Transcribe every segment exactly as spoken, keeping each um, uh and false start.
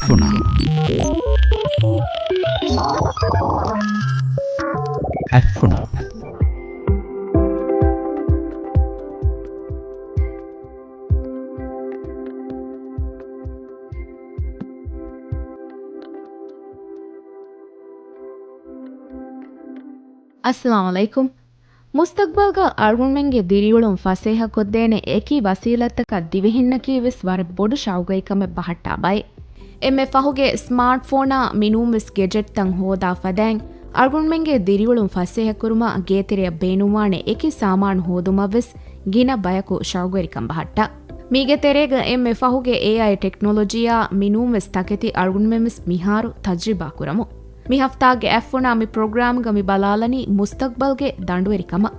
އަތްފުނަށް. އަތްފުނަށް. އައްސަލާމު ޢަލައިކުމް. މުސްތަޤްބަލްގަ އަޅުގަނޑުމެންގެ ދިރިއުޅުން ފަސޭހަ ކޮށްދޭނެ އެކި ވަސީލަތްތަކަށް ދިވެހިންނަކީ ވެސް ވަރަށް ބޮޑު ޝައުގުވެރިކަމެއް ބަހައްޓާ ބައެއް. އެންމެ ފަހުގެ ސްމާޓްފޯނާ މިނޫން ވެސް ގެޖެޓްތައް ހޯދާ ފަދައިން، އަޅުގަނޑުމެންގެ ދިރިއުޅުން ފަސޭހަ ކުރުމަށް ގޭތެރެއަށް ބޭނުންވާނެ އެކި ސާމާނު ހޯދުމަށް ވެސް ގިނަ ބަޔަކު ޝައުގުވެރިކަން ބަހައްޓާ. މީގެ ތެރޭގަ އެންމެ ފަހުގެ އޭއައި ޓެކްނޮލޮޖީއާ މިނޫން ވެސް ތަކެތި އަޅުގަނޑުމެން ވެސް މިހާރު ތަޖްރިބާ ކުރަމު. މި ހަފްތާގެ އަތްފުނާ މި ޕްރޮގްރާމްގަ މި ބަލާލަނީ މުސްތަޤްބަލްގެ ދަނޑުވެރިކަމަށް.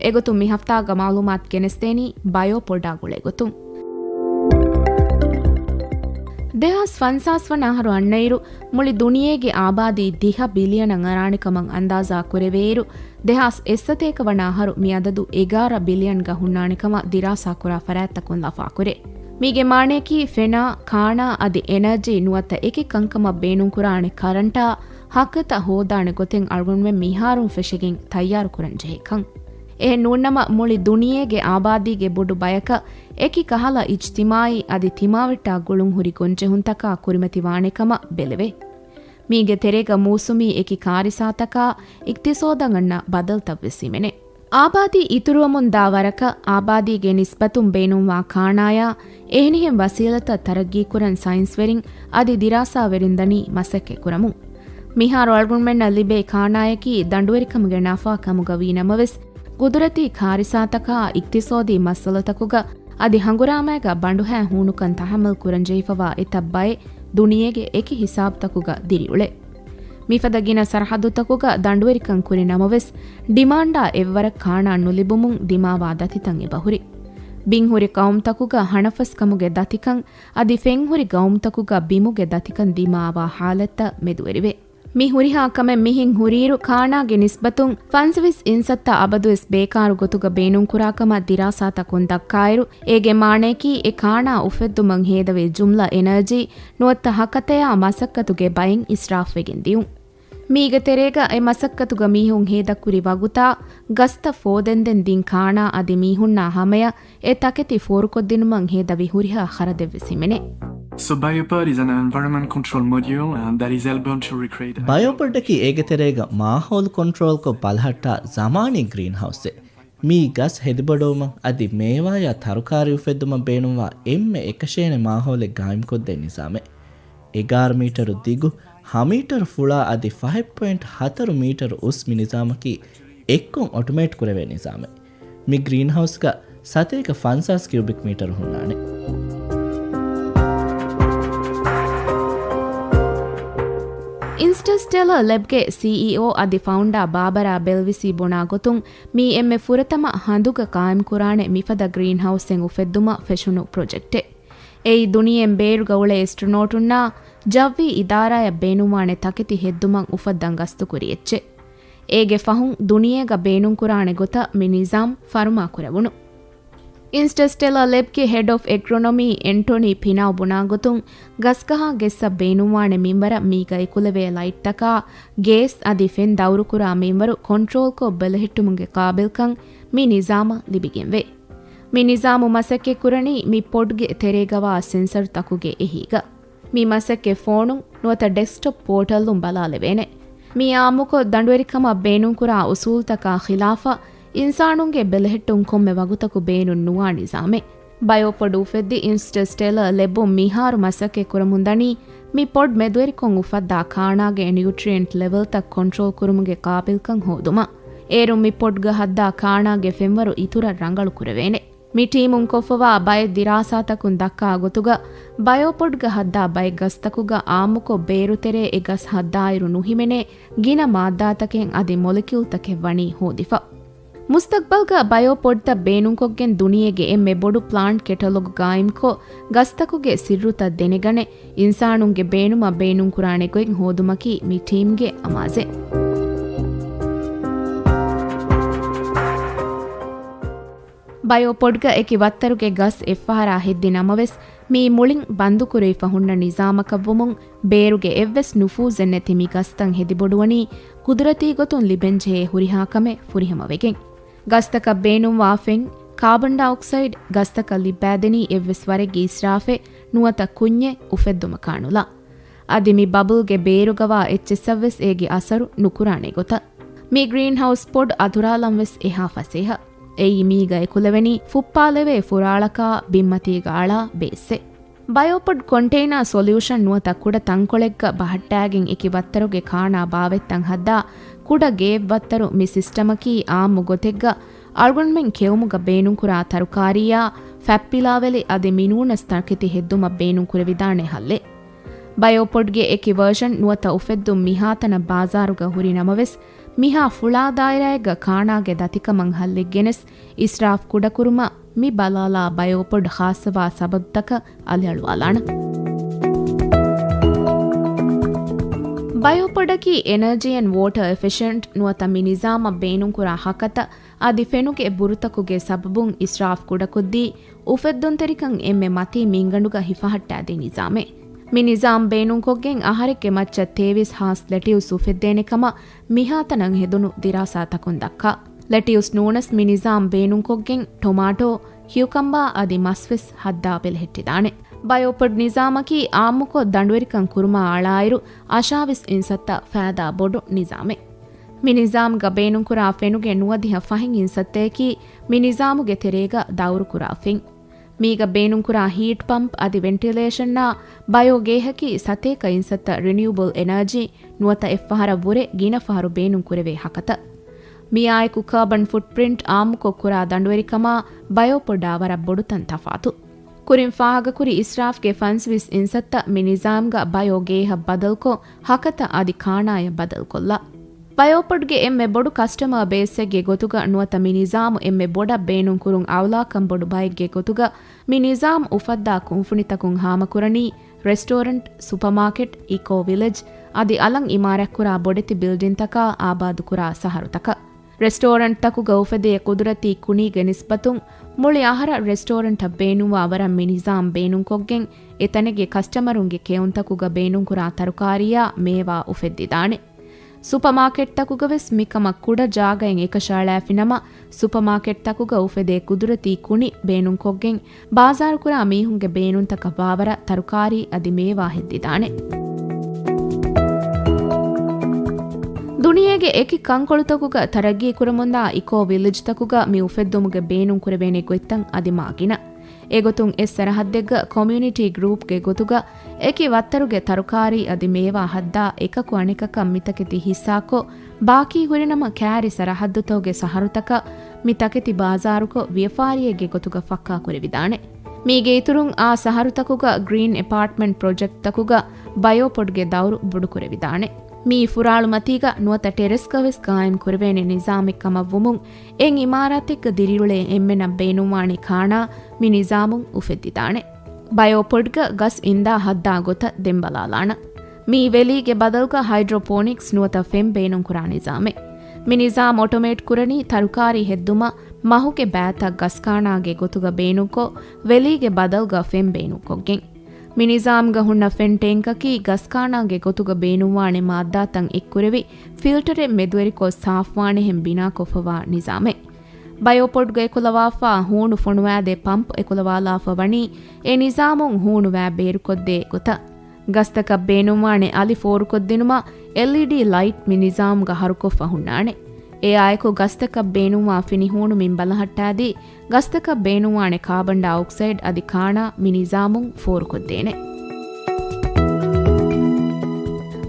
އެގޮތުން މި ހަފްތާގަ މައުލޫމާތު ގެނެސްދޭނީ ބަޔޯޕޮޑާ ގުޅޭގޮތުން. ދެހާސް ފަންސާސް ވަނަ އަހަރު އަންނައިރު، މުޅި ދުނިޔޭގެ އާބާދީ ދިހަ ބިލިއަނަށް އަރާނެ ކަމަށް އަންދާޒާ ކުރެވޭއިރު، ދެހާސް އެއްސަތޭކަ ވަނަ އަހަރު މި އަދަދު އެގާރަ ބިލިއަންގަ ހުންނާނެ ކަމަށް ދިރާސާ ކުރާ ފަރާތްތަކުން ލަފާކުރޭ. މީގެ މާނަޔަކީ ފެނާ، ކާނާ އަދި އެނަރޖީ ނުވަތަ އެކި ކަންކަމަށް ބޭނުންކުރާނެ ކަރަންޓާ ހަކަތަ ހޯދާނެ ގޮތެއް އަޅުގަނޑުމެން މިހާރުން ފެށިގެން ތައްޔާރު ކުރަން ޖެހޭ ކަން. އެހެން ނޫންނަމަ، މުޅި ދުނިޔޭގެ އާބާދީގެ ބޮޑު ބަޔަކަށް އެކި ކަހަލަ އިޖްތިމާޢީ އަދި ތިމާވެއްޓާ ގުޅުން ހުރި ގޮންޖެހުންތަކާ ކުރިމަތިވާނެ ކަމަށް ބެލެވޭ. މީގެ ތެރޭގަ މޫސުމީ އެކި ކާރިސާތަކާ އިޤްތިޞާދަށް އަންނަ ބަދަލުތައް ވެސް ހިމެނޭ. އާބާދީ އިތުރުވަމުން ދާ ވަރަކަށް އާބާދީގެ ނިސްބަތުން ބޭނުންވާ ކާނާޔާ އެހެނިހެން ވަސީލަތައް ތަރައްގީކުރަން ސައިންސްވެރިން އަދި ދިރާސާވެރިން ދަނީ މަސައްކަތް ކުރަމުން. މިހާރު އަޅުގަނޑުމެންނަށް ލިބޭ ކާނާޔަކީ ދަނޑުވެރިކަމުގެ ނަފާ ކަމުގަ ވީ ނަމަވެސް، ގުދުރަތީ ކާރިސާތަކާ އިޤްތިޞާދީ މައްސަލަތަކުގަ އަދި ހަނގުރާމައިގަ ބަނޑުހައި ހޫނުކަން ތަޙައްމަލް ކުރަން ޖެހިފަވާ އެތައް ބައެއް ދުނިޔޭގެ އެކި ހިސާބުތަކުގަ ދިރިއުޅޭ. މިފަދަ ގިނަ ސަރަޙައްދުތަކުގަ ދަނޑުވެރިކަން ކުރި ނަމަވެސް، ޑިމާންޑާ އެއްވަރަށް ކާނާ ނުލިބުމުން ދިމާވާ ދަތިތައް އެބަހުރި. ބިންހުރި ޤައުމުތަކުގަ ހަނަފަސްކަމުގެ ދަތިކަން އަދި ފެންހުރި ޤައުމުތަކުގަ ބިމުގެ ދަތިކަން ދިމާވާ ޙާލަތްތައް މެދުވެރިވޭ. މި ހުރިހާ ކަމެއް މިހެން ހުރިއިރު، ކާނާގެ ނިސްބަތުން ފަންސަވީސް އިންސައްތަ އަބަދުވެސް ބޭކާރު ގޮތުގަ ބޭނުންކުރާ ކަމަށް ދިރާސާތަކުން ދައްކާއިރު، އޭގެ މާނަޔަކީ އެ ކާނާ އުފެއްދުމަށް ހޭދަވޭ ޖުމްލަ އެނަރޖީ ނުވަތަ ހަކަތަޔާ މަސައްކަތުގެ ބައެއް އިސްރާފްވެގެން ދިޔުން. މީގެ ތެރޭގަ އެ މަސައްކަތުގަ މީހުން ހޭދަކުރި ވަގުތާ، ގަސްތައް ފޯދެންދެން ދިން ކާނާ އަދި މީހުންނާ ހަމަޔަށް އެ ތަކެތި ފޯރުކޮށްދިނުމަށް ހޭދަވި ހުރިހާ ޚަރަދެއްވެސް ހިމެނޭ. So Biopod is an environment control module, uh, that is able to recreate. ބަޔޯޕޮޑަކީ އޭގެ ތެރޭގަ މާހައުލު ކޮންޓްރޯލްކޮށް ބަލަހައްޓާ ޒަމާނީ ގްރީންހައުސްއެއް. މީ ގަސް ހެދިބޮޑުވުމަށް އަދި މޭވާޔާ ތަރުކާރީ އުފެއްދުމަށް ބޭނުންވާ އެންމެ އެކަށޭނެ މާހައުލެއް ގާއިމްކޮށްދޭ ނިޒާމެއް. އެގާރަ މީޓަރު ދިގު، ހަ މީޓަރު ފުޅާ އަދި ފަހެއް ޕޮއިންޓް ހަތަރު މީޓަރު އުސް މި ނިޒާމަކީ އެއްކޮށް އޮޓޮމޭޓް ކުރެވޭ ނިޒާމެއް. މި ގްރީންހައުސްގަ ސަތޭކަ ފަންސާސް ކިއުބިކް މީޓަރު ހުންނާނެ. އިންޓަރސްޓެލަރ ލެބްގެ ސީއީއޯ އަދި ފައުންޑާ ބާބަރާ ބެލްވިސީ ބުނާ ގޮތުން، މީ އެންމެ ފުރަތަމަ ހަނދުގަ ޤާއިމްކުރާނެ މިފަދަ ގްރީންހައުސްއެއް އުފެއްދުމަށް ފެށުނު ޕްރޮޖެކްޓެއް. އެއީ ދުނިޔެއިން ބޭރުގަ އުޅޭ އެސްޓްރޮނޯޓުންނާ ޖައްވީ އިދާރާއަށް ބޭނުންވާނެ ތަކެތި ހެއްދުމަށް އުފައްދަން ގަސްތުކުރި އެއްޗެއް. އޭގެ ފަހުން ދުނިޔޭގަ ބޭނުންކުރާނެ ގޮތަށް މި ނިޒާމް ފަރުމާކުރެވުނު. އިންޓަރސްޓެލަރ ލެބްގެ ހެޑް އޮފް އެގްރޮނޮމީ އެންޓޮނީ ޕިނާވް ބުނާ ގޮތުން، ގަސްގަހާ ގެއްސަށް ބޭނުންވާނެ މިންވަރަށް މީގަ އެކުލެވޭ ލައިޓްތަކާ، ގޭސް އަދި ފެން ދައުރުކުރާ މިންވަރު ކޮންޓްރޯލްކޮށް ބެލެހެއްޓުމުގެ ޤާބިލްކަން މި ނިޒާމަށް ލިބިގެންވޭ. މި ނިޒާމު މަސައްކަތްކުރަނީ މި ޕޮޑްގެ ތެރޭގަވާ ސެންސަރުތަކުގެ އެހީގަ. މި މަސައްކަތް ފޯނުން ނުވަތަ ޑެސްކްޓޮޕް ޕޯޓަލުން ބަލާލެވޭނެ. މީ އާއްމުކޮށް ދަނޑުވެރިކަމަށް ބޭނުންކުރާ އުސޫލުތަކާ ޚިލާފަށް، އިންސާނުންގެ ބެލެހެއްޓުން ކޮންމެ ވަގުތަކު ބޭނުން ނުވާ ނިޒާމެއް. ބަޔޯޕޮޑް އުފެއްދި އިންޓަރސްޓެލަރ ލެބުން މިހާރު މަސައްކަތް ކުރަމުންދަނީ، މި ޕޮޑް މެދުވެރިކޮށް އުފައްދާ ކާނާގެ ނިއުޓްރިއެންޓް ލެވެލްތައް ކޮންޓްރޯލް ކުރުމުގެ ޤާބިލްކަން ހޯދުމަށް. އޭރުން މި ޕޮޑްގަ ހައްދާ ކާނާގެ ފެންވަރު އިތުރަށް ރަނގަޅު ކުރެވޭނެ. މި ޓީމުން ކޮށްފަވާ ބައެއް ދިރާސާތަކުން ދައްކާ ގޮތުގަ، ބަޔޯޕޮޑްގަ ހައްދާ ބައެއް ގަސްތަކުގަ އާއްމުކޮށް ބޭރުތެރޭ އެ ގަސް ހައްދާއިރު ނުހިމެނޭ ގިނަ މާއްދާތަކެއް އަދި މޮލެކިއުލްތަކެއް ވަނީ ހޯދިފަ. މުސްތަޤްބަލްގަ ބަޔޯޕޮޑްތައް ބޭނުންކޮށްގެން ދުނިޔޭގެ އެންމެ ބޮޑު ޕްލާންޓް ކެޓަލޮގް ގާއިމްކޮށް، ގަސްތަކުގެ ސިއްރުތައް ދެނެގަނެ، އިންސާނުންގެ ބޭނުމަށް ބޭނުންކުރާނެ ގޮތް ހޯދުމަކީ މި ޓީމްގެ އަމާޒެއް. ބަޔޯޕޮޑްގަ އެކި ވައްތަރުގެ ގަސް އެއްފަހަރާ ހެއްދި ނަމަވެސް، މީ މުޅިން ބަންދުކުރެވިފަ ހުންނަ ނިޒާމަކަށްވުމުން، ބޭރުގެ އެއްވެސް ނުފޫޒެއް ނެތި މި ގަސްތައް ހެދިބޮޑުވަނީ ޤުދުރަތީ ގޮތުން ލިބެންޖެހޭ ހުރިހާ ކަމެއް ފުރިހަމަވެގެން. ގަސްތަކަށް ބޭނުންވާ ފެން، ކާބަންޑައޮކްސައިޑް، ގަސްތަކަށް ލިއްބައިދެނީ އެއްވެސް ވަރެއްގެ އިސްރާފެއް ނުވަތަ ކުންޏެއް އުފެއްދުމަކާ ނުލާ. އަދި މި ބަބުލްގެ ބޭރުގަވާ އެއްޗިއްސަށްވެސް އޭގެ އަސަރު ނުކުރާނެ ގޮތަށް. މި ގްރީންހައުސް ޕޮޑް އަތުރާލަންވެސް އެހާ ފަސޭހަ. އެއީ މީގަ އެކުލެވެނީ ފުއްޕާލެވޭ ފުރާޅަކާ ބިންމަތީގަ އަޅާ ބޭއްސެއް. ބަޔޯޕޮޑް ކޮންޓެއިނާ ސޮލިއުޝަން ނުވަތަ ކުޑަ ތަންކޮޅެއްގަ ބަހައްޓާގެން އެކި ވައްތަރުގެ ކާނާ ބާވަތްތައް ހައްދާ ކުޑަ ގޭއްވައްތަރު މި ސިސްޓަމަކީ އާއްމު ގޮތެއްގަ އަޅުގަނޑުމެން ކެއުމުގަ ބޭނުންކުރާ ތަރުކާރީއާ، ފަތްޕިލާވެލި އަދި މިނޫނަސް ތަކެތި ހެއްދުމަށް ބޭނުންކުރެވިދާނެ ހައްލެއް. ބަޔޯޕޮޑްގެ އެކި ވަރޝަން ނުވަތަ އުފެއްދުން މިހާތަނަށް ބާޒާރުގަ ހުރި ނަމަވެސް، މިހާ ފުޅާ ދާއިރާއެއްގަ ކާނާގެ ދަތިކަމަށް ހައްލެއް ގެނެސް، އިސްރާފް ކުޑަކުރުމަށް މި ބަލާލާ ބަޔޯޕޮޑް ޚާއްޞަވާ ސަބަބުތަކަށް އަލިއަޅުވާލާނަން. ބަޔޯޕޮޑަކީ އެނަރޖީ އެންޑް ވޯޓަރ އެފިޝިއެންޓް ނުވަތަ މި ނިޒާމަށް ބޭނުންކުރާ ހަކަތަ އަދި ފެނުގެ ބުރުތަކުގެ ސަބަބުން އިސްރާފް ކުޑަކޮށްދީ، އުފެއްދުންތެރިކަން އެންމެ މަތީ މިންގަނޑުގަ ހިފަހައްޓާދޭ ނިޒާމެއް. މި ނިޒާމް ބޭނުންކޮށްގެން އަހަރެއްގެ މައްޗަށް ތޭވީސް ހާސް ލެޓިއުސް އުފެއްދޭނެ ކަމަށް މިހާތަނަށް ހެދުނު ދިރާސާތަކުން ދައްކާ. ލެޓިއުސް ނޫނަސް މި ނިޒާމް ބޭނުންކޮށްގެން ޓޮމާޓޯ، ކިއުކަމްބާ އަދި މަސްވެސް ހައްދާ ބެލެހެއްޓިދާނެ. ބަޔޯޕޮޑް ނިޒާމަކީ އާއްމުކޮށް ދަނޑުވެރިކަން ކުރުމާ އަޅާއިރު، އަށާވީސް އިންސައްތަ ފައިދާ ބޮޑު ނިޒާމެއް. މި ނިޒާމްގަ ބޭނުންކުރާ ފެނުގެ ނުވަދިހަ ފަހެއް އިންސައްތައަކީ މި ނިޒާމުގެ ތެރޭގަ ދައުރުކުރާ ފެން. މީގަ ބޭނުންކުރާ ހީޓް ޕަމްޕް އަދި ވެންޓިލޭޝަންއާ ބަޔޯ ގޭހަކީ ސަތޭކަ އިންސައްތަ ރިނިއުބަލް އެނާޖީ ނުވަތަ އެއްފަހަރަށްވުރެ ގިނަ ފަހަރު ބޭނުންކުރެވޭ ހަކަތަ. މިއާއެކު ކާބަން ފުޓްޕްރިންޓް އާއްމުކޮށް ކުރާ ދަނޑުވެރިކަމާ ބަޔޯޕޮޑާ ވަރަށް ބޮޑުތަން ތަފާތު. ކުރިން ފާހަގަކުރި އިސްރާފްގެ ފަންސަވީސް އިންސައްތަ މި ނިޒާމްގަ ބަޔޯ ގޭހަށް ބަދަލުކޮށް، ހަކަތަ އަދި ކާނާޔަށް ބަދަލުކޮށްލާ. ބަޔޯޕޮޑްގެ އެންމެ ބޮޑު ކަސްޓަމާ ބޭސްއެއްގެ ގޮތުގަ ނުވަތަ މި ނިޒާމު އެންމެ ބޮޑަށް ބޭނުންކުރުން އައުލާކަން ބޮޑު ބައެއްގެ ގޮތުގަ މި ނިޒާމް އުފައްދާ ކުންފުނިތަކުން ހާމަކުރަނީ ރެސްޓޯރެންޓް، ސުޕަމާކެޓް، އިކޯ ވިލެޖް އަދި އަލަށް އިމާރާތްކުރާ ބޮޑެތި ބިލްޑިންތަކާ އާބާދުކުރާ ސަހަރުތަކަށް. ރެސްޓޯރެންޓްތަކުގަ އުފެދޭ ޤުދުރަތީ ކުނީގެ ނިސްބަތުން މުޅި އަހަރަށް ރެސްޓޯރެންޓަށް ބޭނުންވާ ވަރަށް މި ނިޒާމް ބޭނުންކޮށްގެން، އެތަނެއްގެ ކަސްޓަމަރުންގެ ކެއުންތަކުގަ ބޭނުންކުރާ ތަރުކާރީއާ މޭވާ އުފެއްދިދާނެ. ސުޕަމާކެޓްތަކުގަވެސް މިކަމަށް ކުޑަ ޖާގައެއް އެކަށައަޅާފިނަމަ، ސުޕަމާކެޓްތަކުގަ އުފެދޭ ޤުދުރަތީ ކުނި ބޭނުންކޮށްގެން، ބާޒާރުކުރާ މީހުންގެ ބޭނުންތަކަށް ވާވަރަށް ތަރުކާރީ އަދި މޭވާ ހެއްދިދާނެ. ދުނިޔޭގެ އެކި ކަންކޮޅުތަކުގަ ތަރައްގީ ކުރަމުންދާ އިކޯ ވިލެޖްތަކުގަ މި އުފެއްދުމުގެ ބޭނުންކުރެވޭނެ ގޮތްތައް އަދި މާގިނަ. އެގޮތުން އެއް ސަރަހައްދެއްގަ ކޮމިއުނިޓީ ގްރޫޕްގެ ގޮތުގަ އެކި ވައްތަރުގެ ތަރުކާރީ އަދި މޭވާ ހައްދާ އެކަކު އަނެކަކަށް މިތަކެތި ހިއްސާކޮށް، ބާކީ ހުރިނަމަ ކައިރި ސަރަހައްދުތަކުގެ ސަހަރުތަކަށް މި ތަކެތި ބާޒާރުކޮށް، ވިޔަފާރިއެއްގެ ގޮތުގަ ފައްކާކުރެވިދާނެ. މީގެ އިތުރުން އާ ސަހަރުތަކުގަ ގްރީން އެޕާޓްމަންޓް ޕްރޮޖެކްޓްތަކުގަ ބަޔޯޕޮޑްގެ ދައުރު ބޮޑުކުރެވިދާނެ. މީ ފުރާޅުމަތީގަ ނުވަތަ ޓެރެސްގަވެސް ގާއިމް ކުރެވޭނެ ނިޒާމެއް ކަމަށްވުމުން، އެއް އިމާރާތެއްގަ ދިރިއުޅޭ އެންމެނަށް ބޭނުންވާނެ ކާނާ މި ނިޒާމުން އުފެއްދިދާނެ. ބަޔޯޕޮޑްގަ ގަސް އިންދާ ހައްދާ ގޮތަށް ދެން ބަލާލާނަން. މީ ވެލީގެ ބަދަލުގަ ހައިޑްރޯޕޯނިކްސް ނުވަތަ ފެން ބޭނުންކުރާ ނިޒާމެއް. މި ނިޒާމް އޮޓޮމޭޓް ކުރަނީ ތަރުކާރީ ހެއްދުމަށް މަހުގެ ބައިތައް ގަސްކާނާގެ ގޮތުގަ ބޭނުންކޮށް، ވެލީގެ ބަދަލުގަ ފެން ބޭނުންކޮށްގެން. މި ނިޒާމްގަ ހުންނަ ފެން ޓޭންކަކީ ގަސްކާނާގެ ގޮތުގަ ބޭނުންވާނެ މާއްދާތައް އެއްކުރެވި، ފިލްޓަރެއް މެދުވެރިކޮށް ސާފުވާނެހެން ބިނާކޮށްފަވާ ނިޒާމެއް. ބަޔޯޕޮޑްގަ އެކުލަވާފާ ހޫނު ފޮނުވާދޭ ޕަމްޕް އެކުލަވާލާފަ ވަނީ އެ ނިޒާމުން ހޫނުވައި ބޭރުކޮށްދޭ ގޮތަށް. ގަސްތަކަށް ބޭނުންވާނެ އަލި ފޯރުކޮށްދިނުމަށް އެލްއީޑީ ލައިޓް މި ނިޒާމްގަ ހަރުކޮށްފަ ހުންނާނެ. އެއާއެކު ގަސްތަކަށް ބޭނުންވާ ފިނިހޫނު މިން ބަލަހައްޓާދީ، ގަސްތަކަށް ބޭނުންވާނެ ކާބަން ޑައިއޮކްސައިޑް އަދި ކާނާ މި ނިޒާމުން ފޯރުކޮށްދޭނެ.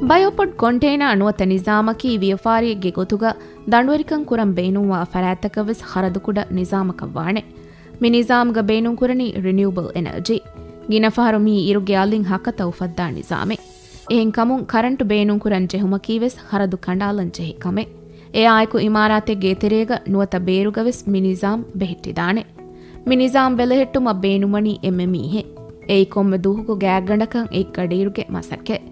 ބަޔޯޕޮޑް ކޮންޓޭނާ ނުވަތަ ނިޒާމަކީ ވިޔަފާރިއެއްގެ ގޮތުގަ ދަނޑުވެރިކަން ކުރަން ބޭނުންވާ ފަރާތްތަކަށް ވެސް ޚަރަދުކުޑަ ނިޒާމަކަށް ވާނެ. މި ނިޒާމްގަ ބޭނުންކުރަނީ ރިނިއުބަލް އެނަރޖީ. ގިނަ ފަހަރު މީ އިރުގެ އަލިން ހަކަތަ އުފައްދާ ނިޒާމެއް. އެހެންކަމުން ކަރަންޓު ބޭނުންކުރަން ޖެހުމަކީ ވެސް ޚަރަދު ކަނޑާލަން ޖެހޭ ކަމެއް. އެއާއެކު އިމާރާތެއްގެ އެތެރޭގަ ނުވަތަ ބޭރުގަ ވެސް މި ނިޒާމް ބެހެއްޓިދާނެ. މި ނިޒާމް ބެލެހެއްޓުމަށް ބޭނުންވަނީ އެންމެ މީހެއް. އެއީ ކޮންމެ ދުވަހަކު ގާތްގަނޑަކަށް އެއްގަޑިއިރުގެ މަސައްކަތް.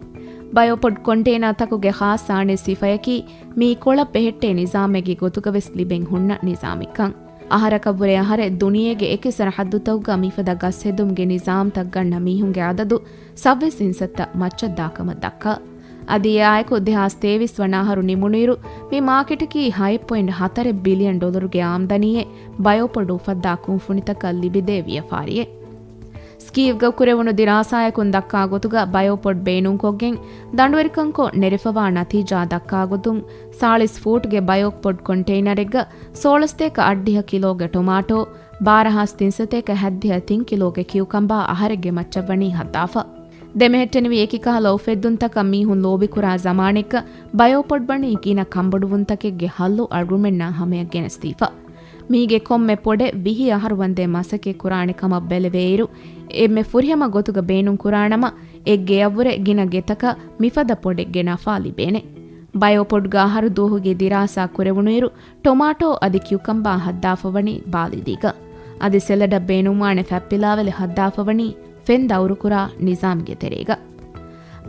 ބަޔޯޕޮޑް ކޮންޓޭނާތަކުގެ ޚާއްޞަ އަނެއް ސިފަޔަކީ، މީ ކޮޅަށް ބެހެއްޓޭ ނިޒާމެއްގެ ގޮތުގަ ވެސް ލިބެން ހުންނަ ނިޒާމެއްކަން. އަހަރަކަށްވުރެ އަހަރެއް ދުނިޔޭގެ އެކި ސަރަހައްދުތަކުގަ މިފަދަ ގަސް ހެދުމުގެ ނިޒާމްތައް ގަންނަ މީހުންގެ އަދަދު ސައްވީސް އިންސައްތަ މައްޗަށް ދާކަމަށް ދައްކާ. އަދި އެއާއެކު ދެހާސް ތޭވީސް ވަނަ އަހަރު ނިމުނުއިރު، މި މާކެޓަކީ ހައެއް ޕޮއިންޓް ހަތަރެއް ބިލިއަން ޑޮލަރުގެ އާމްދަނީއެއް ބަޔޯޕޮޑް އުފައްދާ ކުންފުނިތަކަށް ލިބިދޭ ވިޔަފާރިއެއް. ސްކީވްގަ ކުރެވުނު ދިރާސާއަކުން ދައްކާ ގޮތުގަ ބަޔޯޕޮޑް ބޭނުންކޮށްގެން ދަނޑުވެރިކަންކޮށް ނެރެފަވާ ނަތީޖާ ދައްކާ ގޮތުން، ސާޅީސް ފޫޓްގެ ބަޔޯޕޮޑް ކޮންޓެއިނަރެއްގަ ސޯޅަސް ދޭކަ އަށްޑިހަ ކިލޯގެ ޓޮމާޓޯ، ބާރަހާސް ތިންސަތޭކަ ހައްދިހަ ތިން ކިލޯގެ ކިއުކަމްބާ އަހަރެއްގެ މައްޗަށްވަނީ ހައްދާފަ. ދެމެހެއްޓެނިވި އެކި ކަހަލަ އުފެއްދުންތަކަށް މީހުން ލޯބިކުރާ ޒަމާނެއްގަ ބަޔޯޕޮޑް ވަނީ ގިނަ ކަންބޮޑުވުންތަކެއްގެ ހައްލު އަޅުގަނޑުމެންނާ ހަމަޔަށް ގެނެސްދީފަ. މީގެ ކޮންމެ ޕޮޑެއް ވިހި އަހަރު ވަންދެން މަސައްކަތް ކުރާނެ ކަމަށް ބެލެވޭއިރު، އެންމެ ފުރިހަމަ ގޮތުގަ ބޭނުންކުރާނަމަ، އެއްގެޔަށްވުރެ ގިނަ ގެތަކަށް މިފަދަ ޕޮޑެއްގެ ނަފާ ލިބޭނެ. ބަޔޯޕޮޑްގަ އަހަރު ދުވަހުގެ ދިރާސާ ކުރެވުނުއިރު، ޓޮމާޓޯ އަދި ކިއުކަމްބާ ހައްދާފަވަނީ ބާލިދީގަ. އަދި ސެލަޑަށް ބޭނުންވާނެ ފަތްޕިލާވެލެއް ހައްދާފަވަނީ ފެން ދައުރުކުރާ ނިޒާމްގެ ތެރޭގަ.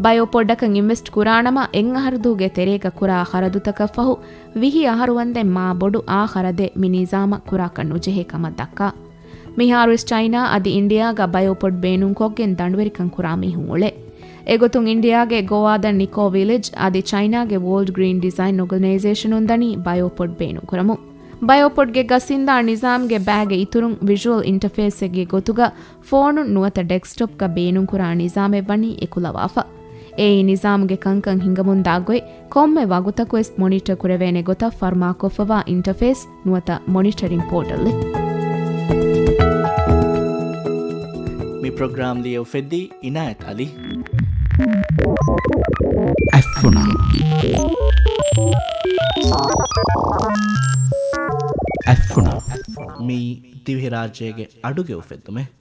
ބަޔޯޕޮޑަކަށް އިންވެސްޓް ކުރާނަމަ، އެއް އަހަރު ދުވަހުގެ ތެރޭގަ ކުރާ ޚަރަދުތަކަށްފަހު، ވިހި އަހަރު ވަންދެން މާ ބޮޑު އާ ޚަރަދެއް މި ނިޒާމަށް ކުރާކަށް ނުޖެހޭ ކަމަށް ދައްކާ. މިހާރުވެސް ޗައިނާ އަދި އިންޑިއާގަ ބަޔޯޕޮޑް ބޭނުންކޮށްގެން ދަނޑުވެރިކަން ކުރާ މީހުން އުޅޭ. އެގޮތުން އިންޑިއާގެ ގޯވާދަށް ނިކޯ ވިލެޖް އަދި ޗައިނާގެ ވޯލްޑް ގްރީން ޑިޒައިން އޯގަނައިޒޭޝަނުން ދަނީ ބަޔޯޕޮޑް ބޭނުންކުރަމުން. ބަޔޯޕޮޑްގެ ގަސް އިންދާ ނިޒާމްގެ ބައިގެ އިތުރުން ވިޝުއަލް އިންޓަފޭސްއެއްގެ ގޮތުގަ ފޯނުން ނުވަތަ ޑެސްކްޓޮޕްގަ ބޭނުންކުރާ ނިޒާމެއް ވަނީ އެކުލަވާފަ. އެއީ ނިޒާމްގެ ކަންކަން ހިނގަމުންދާ ގޮތް، ކޮންމެ ވަގުތަކުވެސް މޮނިޓަ ކުރެވޭނެ ގޮތަށް ފަރުމާކޮށްފަވާ އިންޓަފޭސް ނުވަތަ މޮނިޓަރިން ޕޯޓަލްއެއް. މި ޕްރޮގްރާމް ލިޔެ އުފެއްދީ އިނާޔަތް އަލީ. އަތްފުނަ. އަތްފުނަ. މި ދިވެހިރާއްޖޭގެ އަޑުގެ އުފެއްދުމެއް.